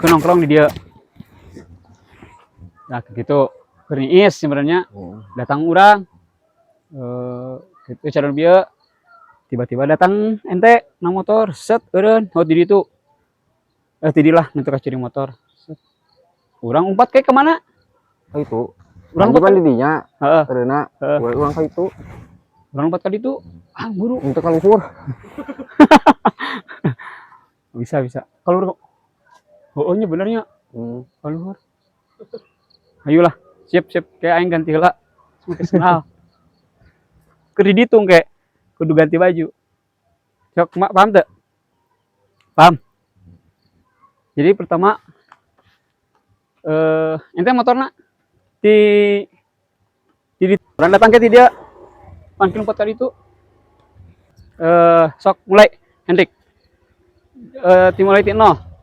Ke nongkrong di dieu. Nah, gitu. Keur niis sebenarnya datang urang gitu cara bieu, tiba-tiba datang ente na motor, set, eureun oh di ditu, eh ti lah nanti curi motor, set. Urang umpat kayak kemana? Oh, itu. Urang Urang umpat kan di dinya, heeh. karena Heeh. urang ka itu. Urang umpat ka ditu, ah, buru. Untuk ka luhur. Bisa, bisa kalau oh nya benernya. Keluar, ayolah, siap siap, kayak aing ganti heula, make sendal keur diditung, kayak kudu ganti baju. Sok mak, paham teu? Paham. Jadi pertama ente motorna di urang datang ke ti dia panggil empat kali itu. Sok mulai, Hendrik, dimulai ti nol.